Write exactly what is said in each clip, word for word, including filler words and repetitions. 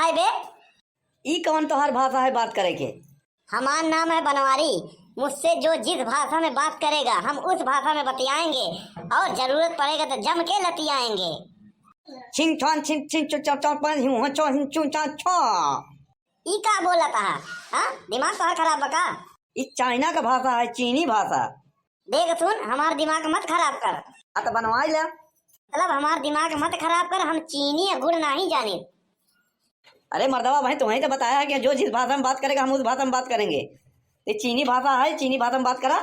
अरे बे, ई कौन तोहार भाषा है बात करे के? हमार नाम है बनवारी। मुझसे जो जिस भाषा में बात करेगा, हम उस भाषा में बतियाएंगे और जरूरत पड़ेगा तो जम के लतियाएंगे। छिन छान छिन छिन चो चो चो पन हिउ हो चो हिन चू चा छो। ई का बोलत हा? हाँ? दिमाग तोहार खराब बा का? ई चाइना का भाषा है, चीनी भाषा। देख सुन, हमार दिमाग मत खराब कर। हाँ, तो बनवाई ले। मतलब, हमार दिमाग मत खराब कर, हम चीनी या गुड़ नाही जानी। अरे मर्दवा भाई, तुम्हें तो बताया है कि जो जिस भाषा में बात करेगा, हम उस भाषा में बात करेंगे। ये चीनी भाषा है, चीनी भाषा में बात करा,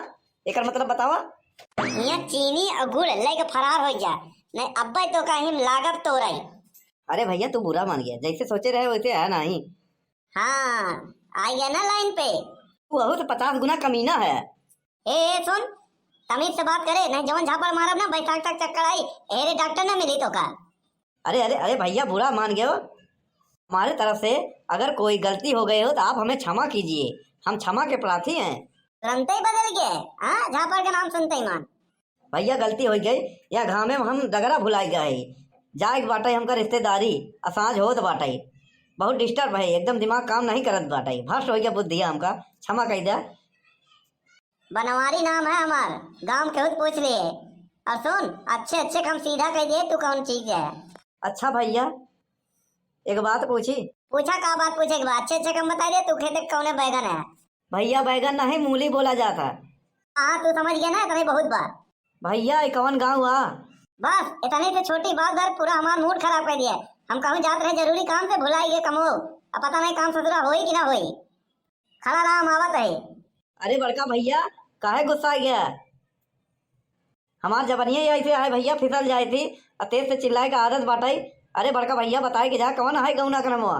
एकर मतलब बतावा। यहाँ चीनी और गुड़ लेके फरार हो जा, नहीं अब्बे तो कहीं लागब तो रही। अरे भैया, तू बुरा मान गया, जैसे सोचे रहे वैसे है नहीं। हाँ, आ गया ना लाइन पे। वहू से पचास गुना कमीना है। ए, ए, सुन, तमीज से बात करे, नहीं जवन झापड़ मारब ना, बैसाख तक चक्कर आई, एरे डॉक्टर ना मिली तो का। अरे, अरे, अरे भैया, बुरा मान गए हो। हमारे तरफ से अगर कोई गलती हो गई हो तो आप हमें क्षमा कीजिए, हम क्षमा के प्रार्थी हैं। तुरंते ही बदल गए, हाँ, झापड़ के नाम सुनते ही मान। भैया, गलती हो गई, या घामे में हम डगरा भुलाई गए। जाए के बाटे हमका रिश्तेदारी, आ साँझ होत बाटे, बहुत डिस्टर्ब है, एकदम दिमाग काम नहीं करत बाटे, भ्रष्ट हो गया बुद्धि हमका, क्षमा कर दे। बनवारी नाम है हमार, गांव के खुद पूछ लिए। और सुन, अच्छे अच्छे काम सीधा कह दिए, तू कौन चीज है? अच्छा भैया, एक बात पूछी? पूछा, का बात पूछे के बा? अच्छे अच्छे काम बता दे, तू खेते कौने बैगन है? भैया, बैगन नहीं, मूली बोला जाता है। हाँ, तू समझ गया ना, इतना ही बहुत बा। भैया, ये कौन गाँव आ? बस इतने से छोटी बात भर पूरा हमार मूड खराब कर दिया। हम कहूँ जात रहे जरूरी काम से, भुलाई गए कमो। अब पता नहीं काम ससुरा होई कि ना होई। खड़ा रहा, हम आवत है। अरे बड़का भैया, काहे गुस्सा आ गया? हमार जबनिया ही ऐसे है भैया, फिसल जाए थी, और तेज से चिल्लाए का आदत बाटे। अरे बड़का भैया, बताए कि जा, कौन है गौना करमवा?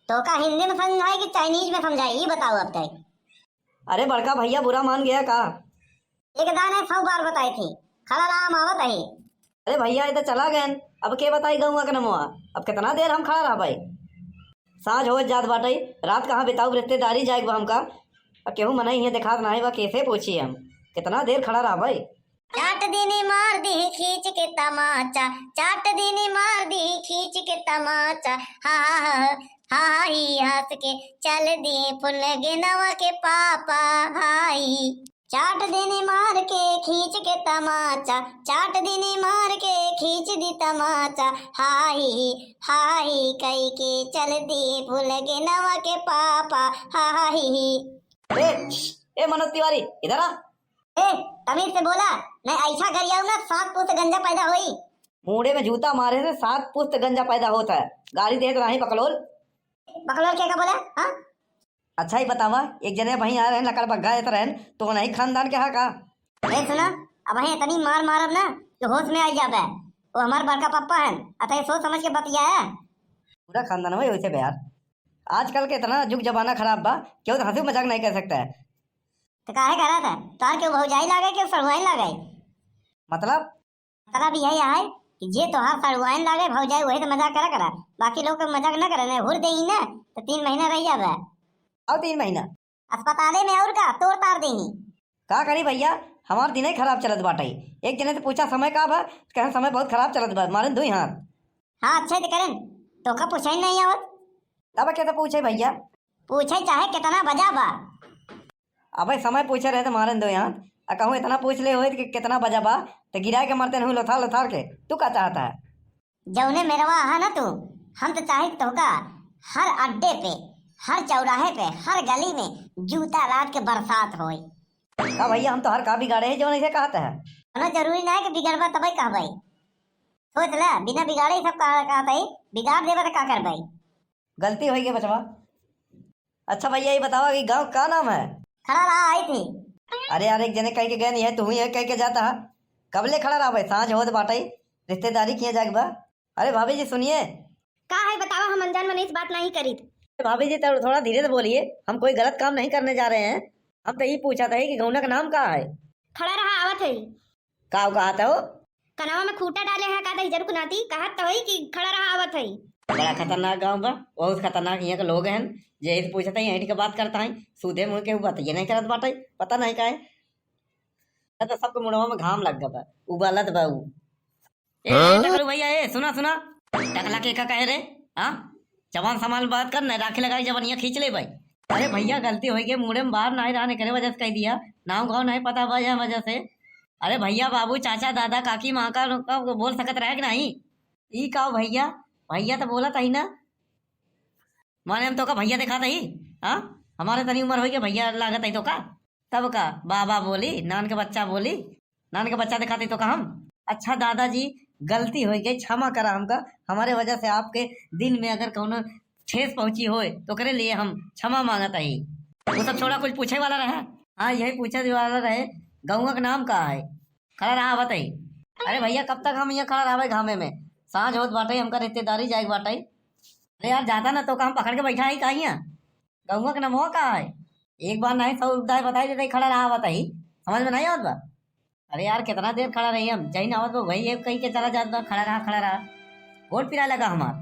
तो का हिंदी में समझाए कि चाइनीज में समझाए, ये बताओ अब तक। अरे बड़का भैया, बुरा मान गया का? एक दाने सौ बार बताई थी, खड़ा रहा, हम आवत है। अरे भैया, ये तो चला गए, अब के बताई गौवा के नमवा? अब कितना देर हम खड़ा रह भाई? साँझ हो जात बाटे, रात कहाँ बिताऊ, रिश्तेदारी जाए बा हमका। अब केहू मनई हियाँ देखात नाही बा, कैसे पूछी हम? कितना देर खड़ा रह भाई? चाट दीनी मार दी खींच के तमाचा, चाट दीनी मार दी खींच के तमाचा, हा, हा, हा, हा, ही हंस के चल दी फुलगेनवा के पापा, हाई। चाट दीनी मार के खींच के तमाचा, चाट दीनी मार के खींच दी तमाचा, हाई, हाई कई के चल दी फुलगेनवा के पापा, हाई। ए, ए मनोज तिवारी, इधर आ। ए, तमीज से बोला, नहीं ऐसा गरियाऊ ना, सात पुस्त गंजा पैदा होई। मूड़े में जूता मारे से सात पुस्त गंजा पैदा होत है। गाली देत रही बकलोल। बकलोल के का बोला, हाँ? अच्छा ही बतावा, एक जने वहीं आ रहे, लकड़ बग्गा देत रहे, तो नहीं खानदान के हा का? ए सुना, अब वहीं इतनी मार मारब ना कि होश में आई जाबे। वो हमार बड़का पप्पा हैं, अतः सोच समझ के बतिया है। पूरा खानदान वही होइसे बे यार। आजकल के इतना जुग जमाना खराब बा, केहू तो हंसी मजाक नहीं कर सकता है। तो काहे करा था? तोहार केहू भौजाई लागे, केहू सड़ुआइन लागे? मतलब? मतलब यही है कि जे तोहार सड़ुआइन लागे भौजाई, वही तो मजाक करा करा, बाकी लोग के मजाक ना करे, नहीं हुर देही ना तो तीन महीना रह जाबे। और तीन महीना? अस्पताले में और का, तोड़ तार देही। का करी भैया, हमार दिने खराब चलत बाटे। एक जने से पूछा समय का बा, कहे समय बहुत खराब चलत बा, मारन दुई हाथ। हाँ, अच्छा तो करें, तो का पूछे नहीं आवत? तब के तो पूछे भैया। पूछे चाहे कितना बजा बा। अबे समय पूछे रहे तो मारन दो यहाँ, आ कहूँ इतना पूछ ले होइत कि कितना बजा बा, तो गिरा के मरते नहीं लोथार लोथार के। तू का चाहता है? जौने मेरवा हा ना तू, हम तो चाहे तोहका हर अड्डे पे, हर चौराहे पे, हर गली में जूता लाद के बरसात होई। का भैया, हम तो हर का बिगाड़े है जौन ऐसे कहता है? कोनो जरूरी ना है कि बिगड़बा तबे कहबे। सोच ले, बिना बिगाड़े ही सब कहा, कहता है, बिगाड़ देबा तो का करबे? गलती हो गई बचवा। अच्छा भैया, ये बतावा कि गाँव का नाम है? खड़ा रहा, आई थी। अरे यार, एक जने कह के गए नहीं है, तू ही है कह के जाता है। कब ले खड़ा रहा भाई? साँझ होत बाटे, रिश्तेदारी किए जाके बा। अरे भाभी जी सुनिए। का है बतावा, हम अनजान मनई से बात नहीं करीत। अरे भाभी जी, थोड़ा, थोड़ा धीरे से बोलिए, हम कोई गलत काम नहीं करने जा रहे हैं। हम तो यही पूछा था कि गौना का नाम का है? खड़ा रहा, आवत है। का कहत हो? कनवा में खूंटा डाले है का दहिजर कुनाती? कहत तो होई कि खड़ा रहा, आवत है। बड़ा खतरनाक गाँव बा, बहुत खतरनाक यहाँ के लोग हैं। जे ही पूछत है, यहीं के बात करता है, सूधे मुँह के बात ये नहीं करत बाटे, पता नहीं का है। तो सबके मुड़वा में घाम लग गया बा, उबालत बा उ। ए, ए, टकलू भैया, ए, सुना, सुना। टकला के का कहे रे? हाँ? जबान संभाल बात कर, नहीं राखी लगाई जबनिया खींच ले भाई। अरे भैया, गलती होइ गई, मूड़े में बार नाहीं रहने करे वजह से कह दिया, नाम गाँव नहीं पता बा यह वजह से। अरे भैया, बाबू, चाचा, दादा, काकी, माँ का, का बोल सकत रहे कि नहीं? ई का भैया, भैया तो बोलत ही ना, माने हम तोका भैया देखात ही? हाँ, हमारे तनी उम्र होइ गई, भैया लागत ही तोका। तब का बाबा बोली, नान के बच्चा बोली, नान के बच्चा देखात ही तोका हम। अच्छा दादाजी, गलती होइ गई, क्षमा करा हमका, हमारे वजह से आपके दिल में अगर कौनो ठेस पहुँची होए तो ओकरे लिए हम क्षमा मांगत ही। वो सब छोड़ा, कुछ पूछे वाला रहा? हाँ, यही पूछे वाला रहे, गौवा के नाम का है? खड़ा रहा आवत ही। अरे भैया, कब तक हम यहाँ खड़ा रहबे घामे में? साँझ होत बाटे, हमका रिश्तेदारी जाए के बाटे। अरे यार, जाता ना तोका हम पकड़ के बैठा ही का हियाँ? गौवा के नमवा का है? एक बार नहीं सौ उदाय बताई देते, खड़ा रहा आवत ही, समझ में नहीं आवत बा? अरे यार, कितना देर खड़ा रही हम, जही ना आवत बा वही एक कही के चला जात बा, खड़ा रहा, खड़ा रहा। गोड़ पिराए लगा हमार।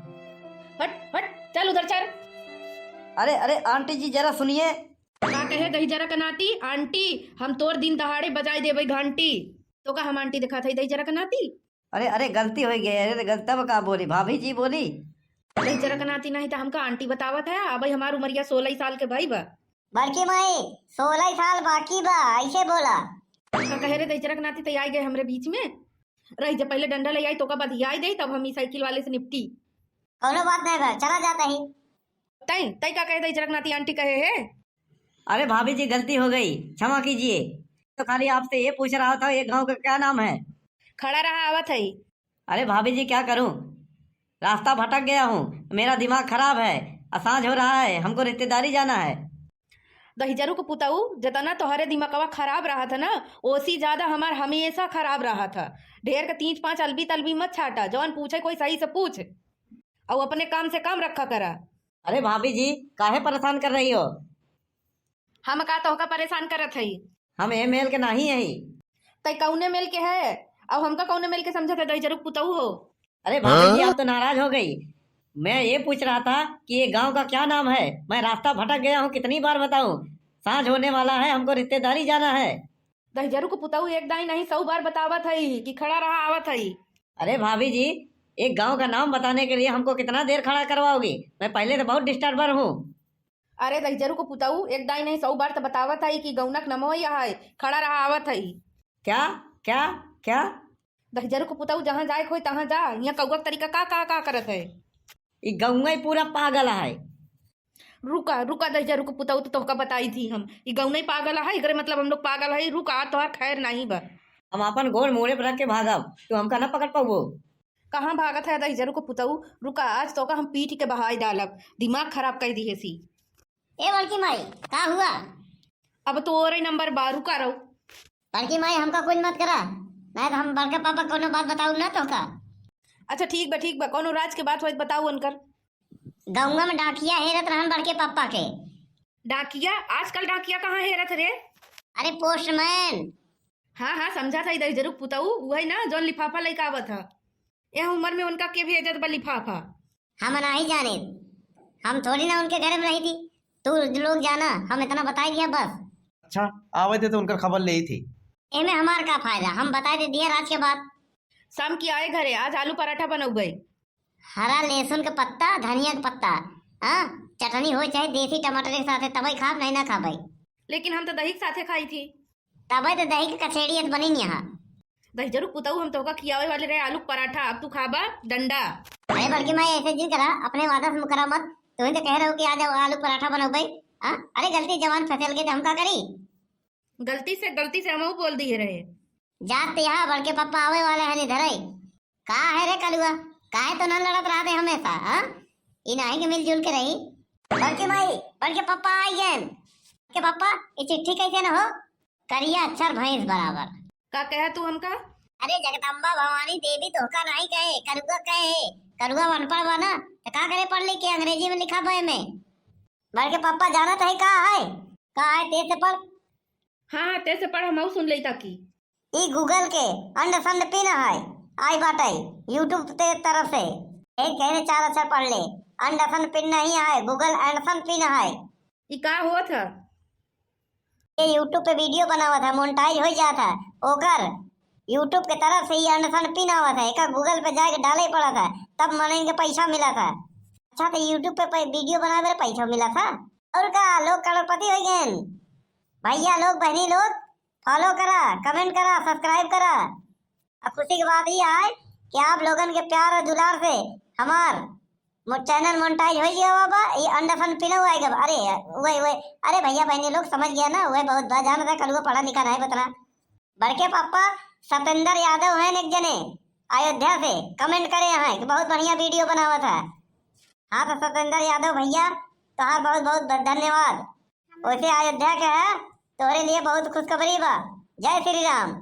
हट, हट, चल उधर चल। अरे, अरे आंटी जी, जरा सुनिए। का कहे दहिजरा का नाती? आंटी, हम तोर दिन दहाड़े बजाए देबे घंटी। तोका हम आंटी देखात ही दहिजरा का नाती? अरे, अरे, गलती होइ गई, अरे गलती, तब का बोली, भाभी जी बोली। दहिजरा का नाती नहीं तो हमका आंटी बतावत है, अबे हमार उमरिया सोलह साल के भई बा। बड़की माई, सोलह साल बाकी बा, ऐसे बोला। का कहे रे दहिजरा का नाती, तै आई गए हमरे बीच में। रही जब पहले डंडा ले आई, तोका बधियाई दे, तब हम ई साइकिल वाले से निपटी। कौनो बात नहीं बा, चला जाता ही। तई, तई का कहे दहिजरा का नाती आंटी कहे है? अरे भाभी जी, गलती हो गई, क्षमा कीजिए। तो खाली आपसे ये पूछ रहा था, ये गांव का क्या नाम है? खड़ा रहा, आवत है। अरे भाभी जी, क्या करूं, रास्ता भटक गया हूँ, मेरा दिमाग खराब है, असांझ हो रहा है, हमको रिश्तेदारी जाना है। दहिजरू के पुतऊ, जतना तोहरे दिमागवा खराब रहत है ना, ओसी ज्यादा हमार हमेशा खराब रहत है। ढेर के तीन पांच अलबी तलबी मत छाटा, जौन पूछे कोई सही से पूछ, और अपने काम से काम रखा करा। अरे भाभी जी, काहे परेशान कर रही हो? हम का तोहका परेशान करत हई? हम ए मेल के नाही हई। तै कौने मेल के है? अब हमका कौने मेल के समझत है, दहिजरू के पुतऊ हो? अरे भाभी जी, हाँ? आप तो नाराज हो गई। मैं ये पूछ रहा था कि ये गांव का क्या नाम है? मैं रास्ता भटक गया हूँ, कितनी बार बताऊं? सांझ होने वाला है, हमको रिश्तेदारी जाना है। दहिजरू के पुतऊ एक दाई नहीं सौ बार बतावत हई कि खड़ा रहा, आवत हई। अरे भाभी जी, एक गांव का नाम बताने के लिए हमको कितना देर खड़ा करवाओगी? मैं पहले से बहुत डिस्टर्बर हूँ। अरे दहिजरू के पुतऊ, एक दाई नहीं सौ बार त बतावत हई कि गौनक नमो ही है, खड़ा रहा, आवत हई। क्या? क्या? क्या? दहिजरू के पुतऊ, जहाँ जाए के होई तहाँ जा, यहाँ कौआ के तरीका का, का, का करत है? ई गौवा ही पूरा पागल है। रुका, रुका दहिजरू के पुतऊ, तो तोहका बताई थी हम। ई गौवा ही पागल है, एकरे मतलब हम लोग पागल है। रुका, आज तोहार खैर नहीं बा। हम अपन गोड़ मूड़े पर रख के भागब, तू हमका ना पकड़ पाबो। कहाँ भागत है दहिजरू के पुतऊ? रुका, आज तोका हम पीट के बहाई डालब, दिमाग खराब कर दिहेसी। ए बड़की माई, का हुआ? अब तो और ही नंबर बा, रुका रहो। बड़की माई, हमका कुछ मत करा, नहीं तो हम बड़के पापा कोनो बात बताऊ ना तोका। अच्छा ठीक बा, ठीक बा, कोनो राज के बात होई त बताऊ उनकर। गौवा में डाकिया हेरत रहन बड़के पापा के। डाकिया? आजकल डाकिया कहाँ हेरत रे? अरे पोस्टमैन। हाँ, हाँ, समझा था, ई दहिजरू के पुतऊ, उहई ना, जौन लिफाफा लइके आवत ह। एह उमर में उनका के भेजत बा लिफाफा? हम नाही जाने, हम थोड़ी ना उनके घर में रही थी। तू लोग जाना, हम इतना बताई दिया बस। अच्छा, आवे थे तो उनकर खबर ले ही थी। एमे हमार का फायदा, हम बताई दे दिया राज के बात। शाम की आए घरे, आज आलू पराठा बनउबे। हरा लहसुन के पत्ता, धनिया के पत्ता, हाँ, चटनी हो चाहे देसी टमाटर के साथे, तबे खाब, नहीं ना खाबे। लेकिन हम तो दही के साथे खाई थी। तबे तो दही के कचेड़ी अस बनी यहाँ। दहिजरू के पुतऊ, हम तोहका खियावे वाले रहे आलू के पराठा, अब तू खाबा डंडा। अरे बड़की माई, ऐसे जिन करा, अपने वादा से मुकरा मत। तुम तो कह रहे हो कि आज आलू पराठा बनउबे, हाँ? अरे गलती जबान फिसल गई तो हम का करी? गलती से, गलती से हमहू बोल दिए रहे। जाते यहाँ बड़के पापा आवे वाले हैं इधर। का है रे कलुआ, काहे तो ना लड़त रहते हमेशा, हाँ? ई नाही के मिलजुल के रही। बड़के माई, बड़के पापा आई गए। बड़के पापा, ये चिट्ठी कैसे न हो? करिया अक्षर भैंस बराबर। का कहा तू हमका? अरे जगदम्बा भवानी देवी तोहका नाही कहे, करुआ कहे। करुआ अनपढ़ बा ना, तो का करे पढ़ लिख के अंग्रेजी में लिखा बा एमे। बड़के पापा जानत है का है? का है तेज से पढ़। हाँ, हाँ, तेज से पढ़, हमहू सुन लेई ताकि। ई Google के अंड संड पिन है, आई बाटे YouTube के तरफ से। एक कहने चार अक्षर पढ़ ले, अंड संड पिन नहीं है, Google अंड संड पिन है। ई का होत ह? ये YouTube पे video बनावत है, monetize हो जात है, ओकर YouTube के तरफ से ये अंड संड पिन आवत है, एका Google पे जाके डाले पड़त है, तब मनई के पैसा मिलत है। अच्छा, तो YouTube पे पै-, video बनावे पर पैसा मिला था? और का, लोग करोड़पति हो गए? भैया लोग, बहनी लोग, follow करा, comment करा, subscribe करा। और खुशी की बात ये है कि आप लोगन के प्यार और दुलार से हमार मो-, channel monetize हो गया बाबा। ये अंडा सन पीना हुआ है क्या? अरे, वही, वही। अरे भैया बहनी लोग समझ गया ना, वही बहुत बा, जानता है, कलुआ पढ़ा लिखा नहीं बतना। बड़के पापा सतेंद्र यादव हैं एक जने, अयोध्या से, comment करे हैं कि बहुत बढ़िया video बनावत है। हाँ, तो सतेंद्र यादव भैया, तोहार बहुत बहुत ब-, धन्यवाद। वैसे अयोध्या के है, तोहरे लिए बहुत खुशखबरी बा। जय श्री राम।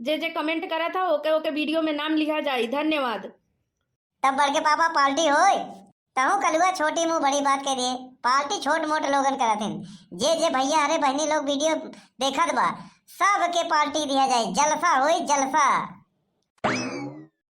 जे जे comment करा था, ओके ओके video में नाम लिहा जाई। धन्यवाद। तब बड़के पापा party होय, तहूँ कलुआ छोटी मुँह बड़ी बात कह दिए। Party छोट मोट लोगन करत हैं। जे जे भैया अरे बहनी लोग video देखत बा, सबके party दिया जाए, जलसा होई जलसा।